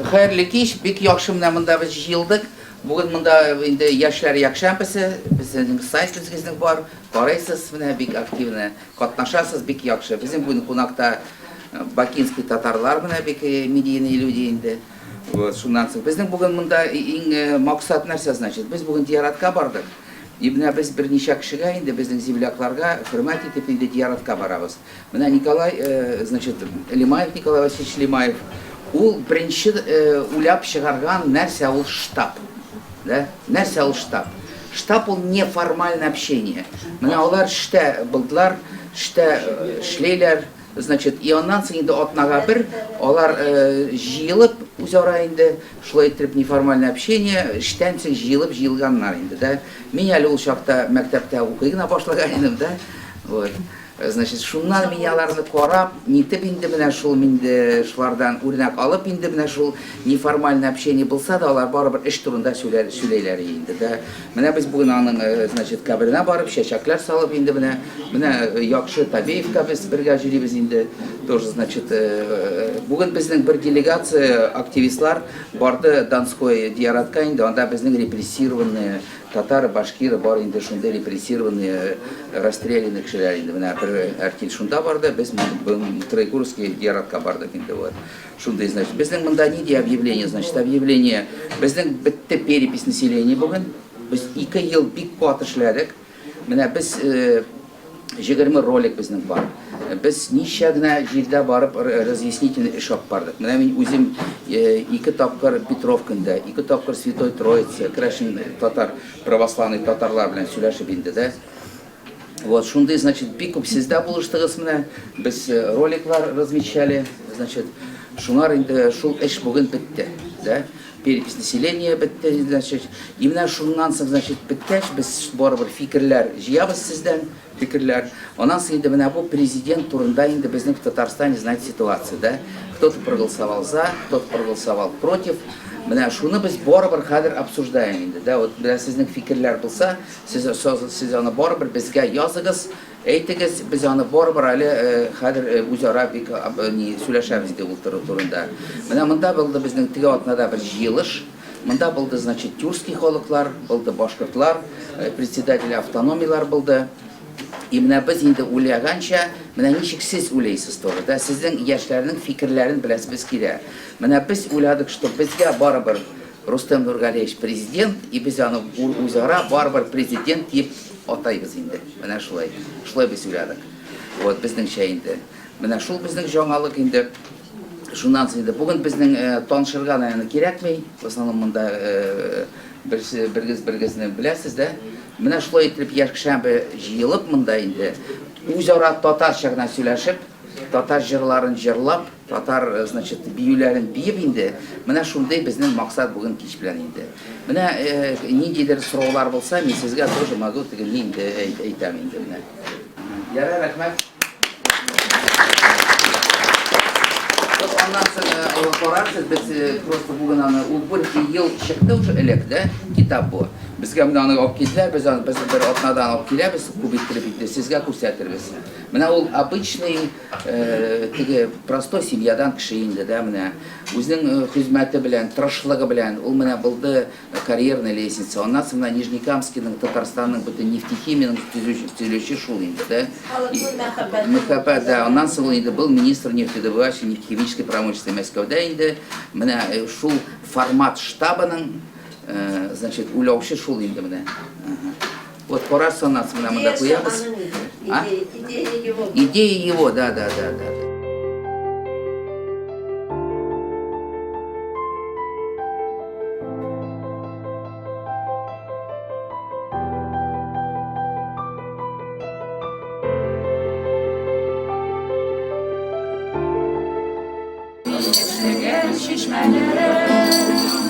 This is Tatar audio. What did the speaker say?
Хәерле кич, бик яхшы менә монда без җыелдык. Бүген монда инде яшьләр якшәмбесе, безнең сайт үзегезнең бар, карыйсыз, менә бик активно катнашасыз, бик яхшы. Безнең бүген кунакта бакинский татарлар менә бик медийные люди инде. Вот, шуннан соң безнең бүген монда иң максат нәрсә, значит? Без бүген зияратка бардык. И менә без берничә кешегә инде безнең землякларга хөрмәт итеп инде зияратка барабыз. Менә Николай, значит, Лимаев, Николай Васильевич Лимаев, ул беренче уйлап чыгарган нәрсә ул штаб. Да? Нәрсә ул штаб? Штаб ул неформальное общение. Менә алар эштә булдылар, эштә эшләйләр, значит, и аннан соң инде атнага бер алар җыелып үзара инде шулай иттереп неформальное общение, эштән соң җыелып җыелганнар инде, да. Мин әле ул чакта мәктәптә укый гына башлаган идем, да. Вот. Значит, шуннан мин аларны карап, нитеп инде менә шул инде шулардан үрнәк алып инде менә шул неформальный общение булса да, алар барыбер эш турында сөйләйләр инде, да. Менә без бүген аның, значит, каберенә барып, чәчәкләр салып инде менә, менә яхшы Табеевка без бергә йөрибез инде. Тоже, значит, бүген безнең бер делегация активистлар барды Донской зияратка инде, анда безнең репрессированные Татар, башкир бар инде шундый репрессированные, расстрелянный кешеләр инде. Менә бер артист шунда барды, без Троекуровский зияратка бардык инде вот. Шундый, значит, безнең монда нинди объявление, значит, объявление. Безнең бетте перепись населения бүген. Без 2 ел бик каты эшләдек. Менә без 20 ролик безнең бар. Без ничә генә җирдә барып разъяснительный эш алып бардык. Менә мин үзем ике тапкыр Петровкында, ике тапкыр Святой Троица, керәшен татар, православный татарлар белән сөйләшеп инде дә. Вот шундый, значит, бик күп сез дә булыштыгыз менә. Без роликлар размещали, значит, шуңар инде шул эш бүген бетте, да. Перепись населения бетте, значит. И менә шуннан соң, значит, беткәч, без барыбер фикерләр җыябыз сездән, фикерләр. Аннан соң инде менә бу президент турында инде безнең в Татарстане, знаете, ситуация, да? Кто-то проголосовал за, кто-то проголосовал против. Менә шуны без барыбер хәзер обсуждаем инде, да? Вот менә сезнең фикерләр булса, сез, сез аны барыбер безгә языгыз, Әйтегез, без аны барыбер әле хәзер үзара бик ни сөйләшәбез инде ул турында. Менә монда булды безнең теге атнада бер җыелыш. Монда булды, значит, тюркский халыклар, булды башкортлар, председатель автономияләр булды. И менә без инде уйлаганча, менә ничек сез уйлыйсыз тоже, да, сезнең яшьләрнең фикерләрен беләсебез килә. Менә без уйладык, что безгә барыбер Рустем Нургалиевич президент, и без аны үзара барыбер президент дип атайбыз инде. Менә шулай. Шулай без уйладык. Вот, безнеңчә инде. Менә шул безнең жаңалык инде. Шуннан соң инде бүген безнең танышырга, наверное, кирәкми. В основном монда берсе бергез бергезне беләсез дә. Менә шулай итеп якшәмбе җыелып монда инде үзара татарча гына сөйләшеп, татар җырларын җырлап, Татар, значит, биюләрен биеп инде, менә шундый безнең максат бүген кич белән инде. Менә ниндидер сораулар булса, мин сезгә тоже могу тегене инде әйтәм инде менә. Ярар, рәхмәт. Аннан соң карарсыз, без просто бүген аны, ул бер ел чыкты уже элек, да, китап бу. Безгә менә аны алып килделәр, без аны без бер атнадан алып киләбез, күп иттереп инде сезгә күрсәтербез. Менә ул обычный Теге простой семьядан кеше инде, да, менә үзенең хезмәте белән, тырышлыгы белән ул менә булды карьерная лестница. Аннан соң менә Нижнекамскийның, Татарстанның бөтен нефтехимияның төзүче шул инде, да. Халыкның мәхәббәте. Мәхәббәт, да. Аннан соң ул инде был министр нефтедобывающей, нефтехимической промышленности Мәскәүдә инде. Менә шул формат штабының, значит, уйлаучы шул инде менә. Вот карарсың, аннан соң менә монда куябыз. А? Идея его. Идея его, да, да, да, да. Эшләгән чишмәләр.